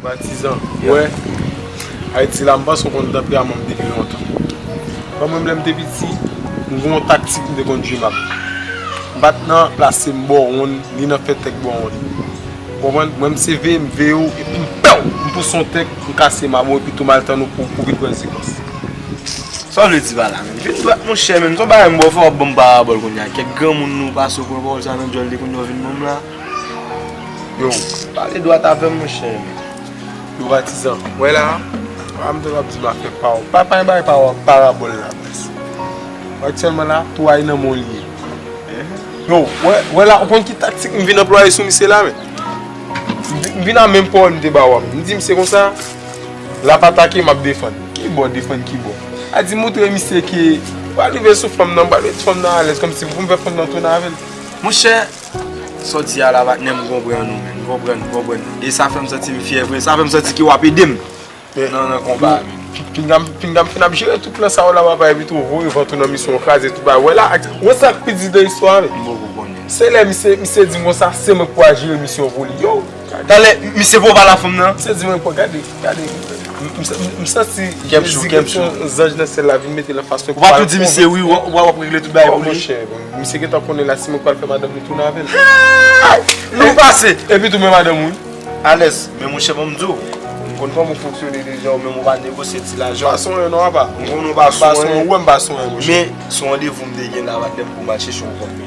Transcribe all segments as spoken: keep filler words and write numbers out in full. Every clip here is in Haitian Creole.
Patizan, ou wè, Ayiti la, m panse w konn tanperaman m depi lontan. Bon, mwen menm, lè m te piti, m gen yon taktik m te konn jwe m ap. M pa t nan plase m bò wonn, ni nan fè tèk bò wonn. Ou konprann? Mwen, m se veye, m veye w, epi m pèw! M pouse yon tèk, m kase mabon, epi tou m al tann ou pou, pou vin pran sekans. Sa w vle di pa la, menm? Vin dwat, monchè, menm. Se yon bagay m ba w fè, w ap ban m parabòl kounye a. Kèk granmoun nou pase w pran pawòl sa nan djòl li, kounye a w vin ban m la. Yo, pale dwat avè m, monchè. Yo, patizan, wè la, pa m te ap di m afè pa w. Pa, pa gen bagay pa w, parabòl la, baz. Aktyèlman la, tou ay nan men w li ye. Yo, wè, wè la, ou konn ki taktik m vin anplwaye sou misye la, men? M vi-, m vin a menm pawòl m te ba w a, men. M di misye konsa, l ap atake, m ap defann. Ki bò, defann ki bò? A di, montre misye ke, pral rive sou fanm nan, pral met fanm nan alèz, kòmsi pou m fè fanm nan tounen avè l. Monchè, sa w di a la, patnè, m konprann ou, men. M konprann, m konprann. E sa fè m santi m fyè vre. Sa fè m santi ke w ap ede m nan, nan konba a, men. Pinga m, pinga m fin ap jere tout plan sa yo la, papa, epi tou voye vant ou nan misyon, kraze tout bagay. Wè la, ak, wè sa k pi di de istwa a, men. M poko konnen. Se lè misye, misye di m konsa, se mwen k pral jere misyon pou li. Yo, talè, misye voye w pa la fanm nan? Misye di mwen, gade, gade. M, m, m, m santi Jezi ki te yon zanj nan syèl la vin mete l anfas mwen. Ou pa tou di misye wi, w ap, w ap regle tout bagay pou li? Monchè, misye gentan konnen la, se mwen k pral fè madanm li tounen avè l. Nou pase! Epi tou, men madanm ou wi. Alèz, men monchè, ban m di w, m konn kòman w fonksyone deja, ou menm ou pa negosye ti lajan. M pa sonje non, papa. M konnen w pa sonje. M pa sonje, ou wè m pa sonje, monchè. Men, se yon randevou m te gen la, patnè m, pou m al chèche yon kòb.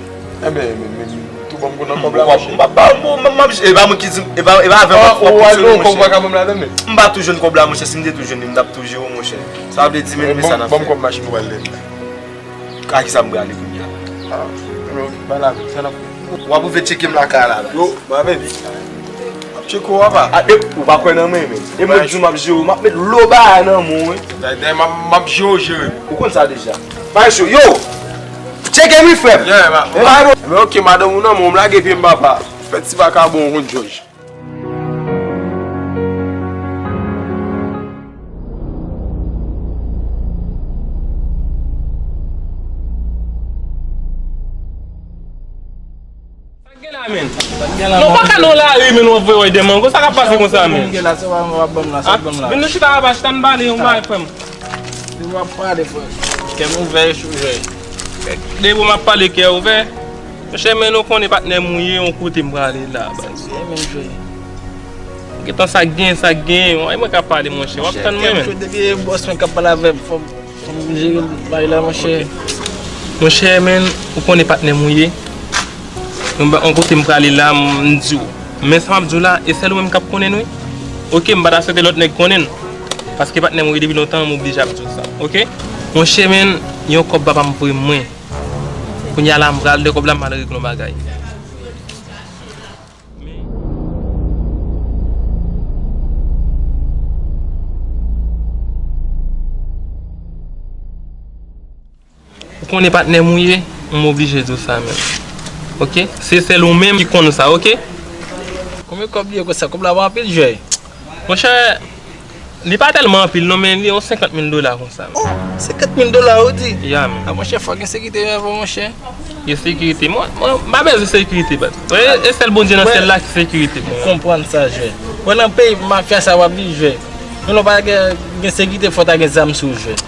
Enben, men, men, tou ban m konn nan kòb la, monchè. M pa, m pa, m, m, m, e pa mwen ki di, e pa, e pa avè m w ap fonksyone, monchè. Ou al nan yon kòb ou pa ka ban m ladan, men. M pa tou jwenn kòb la, monchè, si m te tou jwenn li, m t ap tou jere w, monchè. Sa vle di, men, men sa n ap fè. Ban m kòb machin ou pral lè. A ki sa m prale kounye a? Ah, men, ba la, sa n ap fè. W ap rive tcheke m lakay la, baz. Yo, ba, men. M ap tcheke w, papa. A, e, ou pa kwè nan mwen, men. E mwen di w m ap jere w, m ap met lo bagay nan men w, wi. Dayè, dayè, m ap, m ap jere w, jere m. Ou konn sa deja. Bay cho. Yo! Tcheke m wi, frè m. Yeah, ma-, men, ma-, men ok, madanm ou nan men w, m lage pye m, papa. Fè ti vakabon, ou konn jòj. Sa k gen la, menn? Sa k gen la, non, pa ka nan lari, menn, w ap voye wè dèmon. Konsa k ap pase konsa, menn? Sa k gen la, se pa mwen w ap ban m la, se w ap ban m la. Vin nou chita laba, chita n pale, yon bagay, frè m. Depi w ap pale, frè. Kè m ouvè, jwe. Depi w ap pale, kè ouvè. Monchè, men nou konnen patnè m ou ye, yon kote m prale la, baz. Sa k gen, menn, jwe. Gentan sa k gen, sa k gen. Ay, mwen k ap pale, monchè. W ap tann mwen, menn. Depi e bòs mwen k ap pale avè m, fò m, fò m jere bagay la, monchè. Monchè, men, ou konnen patnè m ou ye. Yon ba-, yon kote m prale la, m, m di w. Men sa m ap di w la, e sèl ou menm k ap konnen, wi. Oke, m pa ta swete lòt nèg konnen. Paske patnè m ou ye depi lontan, m oblije ap di w sa. Oke? Monchè, men, yon kòb papa m voye mwen. Kounye a la, m pral de kòb la, m al regle yon bagay. Ou konnen patnè m ou ye, m oblije di w sa menm. Oke? Se sèl ou menm ki konn sa, oke? Konbyen kòb li ye konsa? Kòb la pa anpil, jwè. Monchè, li pa tèlman anpil non, men li yon senkant mil dola konsa. Oh, senkant mil dola ou di? Ya, men. A, monchè, fò gen sekirite avè w, monchè. Gen sekirite? Mwen, mwen, m pa bezwen sekirite, baz. E, e sèl Bondye nan syèl la ki sekirite pou mwen. Konprann sa, jwè. Mwen nan peyi mafya sa w ap viv, jwè. Menm lè w pa gen, gen sekirite, fò w ta gen zam sou w, jwè.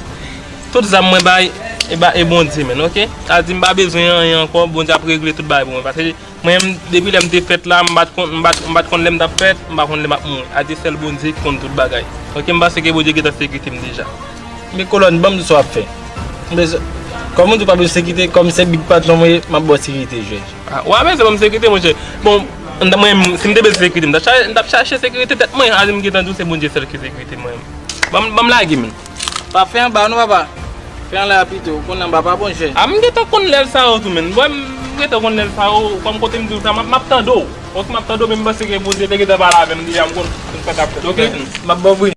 Tout zam mwen bay, e ba, e Bondye, menn, oke? Sa di m pa bezwen anyen ankò, Bondye ap regle tout bagay pou mwen. Paske mwen menm, depi lè m te fèt la, m pa t konn, m pa t, m pa t konn lè m t ap fèt, m pa konn lè m ap mouri. A di sèl Bondye ki konn tout bagay. Oke, m panse ke Bondye gentan sekirite m deja. Men kolòn, ban m di sa w ap fè. M bezwen, kòm ou di w pa bezwen sekirite, kòm se big patron mwen ye, m ap ba w sekirite, jwè. A, w a bezwen ban m sekirite, monchè. Bon, m ta, mwen menm, si m te bezwen sekirite, m t ap cha-, m t ap chache sekirite tèt mwen. A di m gentan di w se Bondye sèl ki sekirite mwen menm. Ban m, ban m lage, menn. Pa fè anba non, papa. Fè anlè a pito. Ou konn anba pa bon, jwè. A, m gentan konn lè sa yo tou, menn. Bon, m gentan konn lè sa yo. Kòm kote m di w sa, m ap, m ap tande w. Oke, m ap tande w, men m panse ke Bondye te gentan pale avè m deja, m konn, m konn sa k ap fèt. Oke? M ap ba w vre.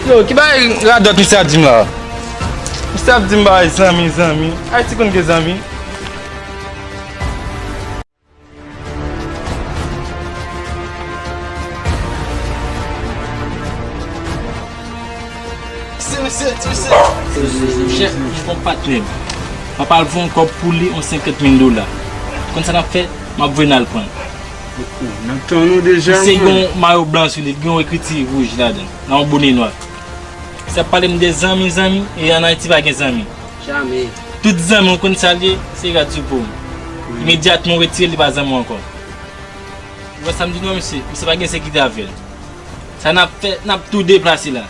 Yo, ki bagay radòt misye ap di m la? Misye ap di m bagay zanmi, zanmi. Ayiti konn gen zanmi? Ti mesye, ti mesye. Chèf, m gon patnè m. M ap al voye yon kòb pou li, yon senkant mil dola. Konn sa n ap fè, m ap voye n al pran l. N ap tann ou deja, mwen. Misye gen yon mayo blan sou li, li gen yon ekriti wouj ladan l, nan yon bonè nwa. Misye ap pale m de zanmi, zanmi, e ann Ayiti pa gen zanmi. Jamè. Tout zanmi w konn sa l ye, se rad sou po w. Imedyatman w retire l, li pa zanmi w ankò. Ou wè sa m di nou an, misye? Misye pa gen sekirite avè l. Sa n ap fè, n ap tou deplase la.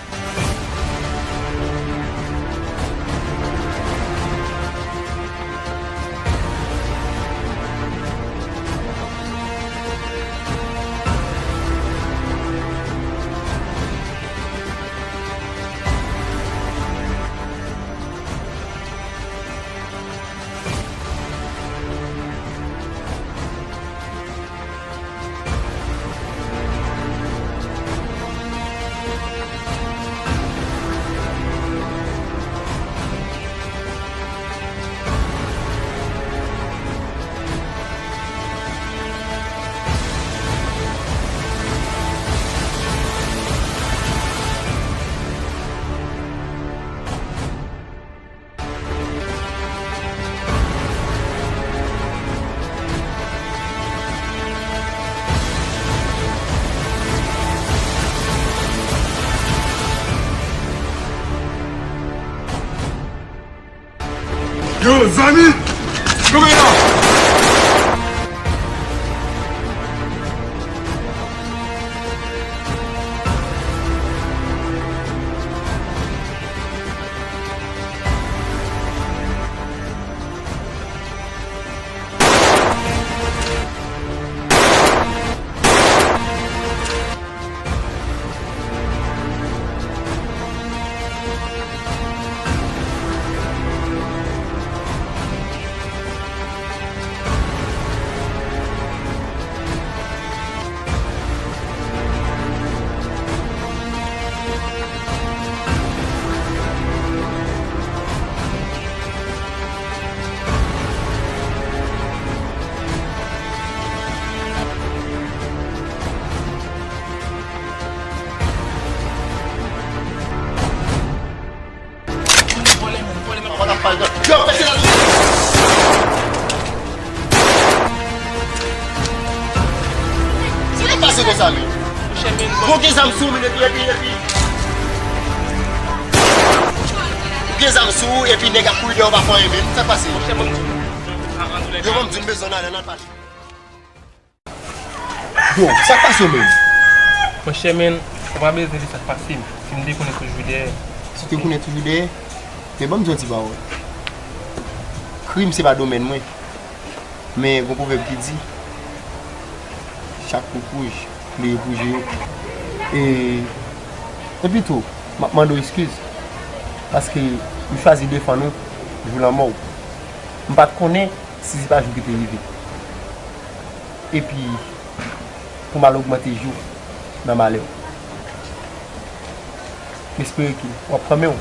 Yo, zanmi! Kanpe la! Yo, pèse la. Sa k ap pase konsa menm? Bon, gen zam sou ou, men epi, epi, epi. Gen zam sou ou, epi nèg ap kouri dèyè w, pa fè anyen menm. Sa k pase? Yo, ban m di w, m bezwen w nan, nan pale. Yo, sa k pase w menm? Monchè, men, ou pa bezwen di sa k pase m. Si m te konnen toujou dèyè. Si w te konnen toujou dèyè? Men ban m di w yon ti pawòl. Krim se pa domèn mwen. Men gon pwovèb ki di, chak koukouj li repouje yo. E, epi tou, m ap mande w eskiz. Paske m chwazi defann ou jou lanmò w. M pa t konnen si se pa jou ki te rive. Epi, pou m al ogmante jou nan malè w. M espere ke w ap kanmenm.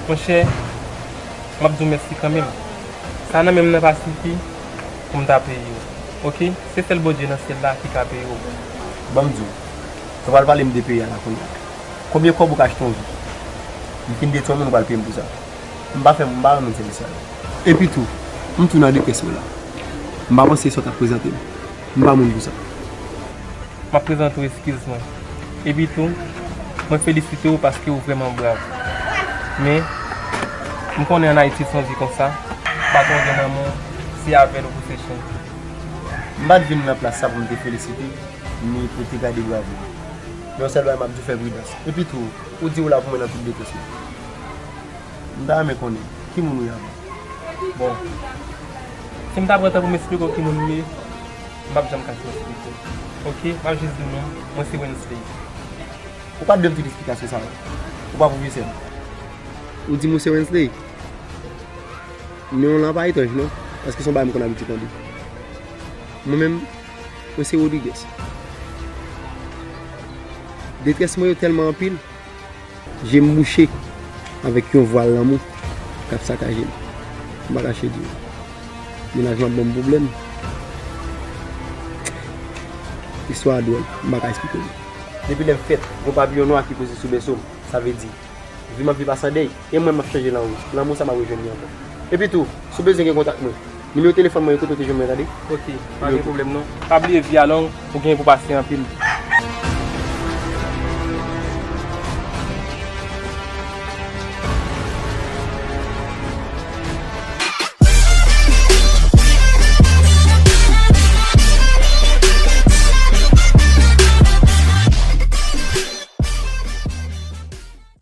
Monchè, m ap di w mèsi kanmenm. Sa nan men m nan pa sifi pou m ta peye w. Oke? Se sèl Bondye nan syèl la ki ka peye w. Ban m di w, sa w pral pale m de peye a la kounye a. Konbyen kòb ou ka achte yon vi? M fin detwi yon moun, ou pral peye m pou sa. M pa fè, m pa renmen sèvis sa yo. Epi tou, m tou nan detrès mwen la. M pa panse sa w t ap prezante m. M pa moun pou sa. M ap prezante w eskiz mwen. Epi tou, mwen felisite w paske w vrèman brav. Men, m konnen ann Ayiti se yon vi konsa. Baton gen nan men w, se avè l ou pou se chen. M pa t vin nan plas sa pou m te felisite, ni pou te gade bravo. Men yon sèl bagay m ap di w, fè pridans. Epi tou, ou di w la pou mwen nan tout detrès mwen. M ta renmen konnen, ki moun ou ye avan? Bon, si m ta pran tan pou m esplike w ki moun m ye, m p ap janm ka esplike w. Oke, m ap jis di w non, mwen se Wensley. Ou pa t dwe m tout esplikasyon sa yo. Ou pa pwofesè m. Ou di m ou se Wensley? Non w lan pa etranj non, paske se yon bagay m konn abitye tande. Mwen menm, mwen se Rodriguez. Detrès mwen yo tèlman anpil, je m bouche avèk yon vwal lanmou k ap sakaje m. M pa kache di w. Mennaj mwen ap ban m pwoblèm. Istwa a dwòl, m pa ka esplike w. Depi lè m fèt, gon papiyon nwa ki poze sou bèso m. Sa vle di, vi m ap viv a san dèy, e mwen m ap chanje lanmou. Lanmou sa m ap rejwenn li ankò. Epi tou, si w bezwen gen kontak mwen, Nimewo telefòn mwen yo kote w te jwenn mwen, gade. Ok, pa gen pwoblèm non. Pa bliye vi a long, ou gen pou pase anpil.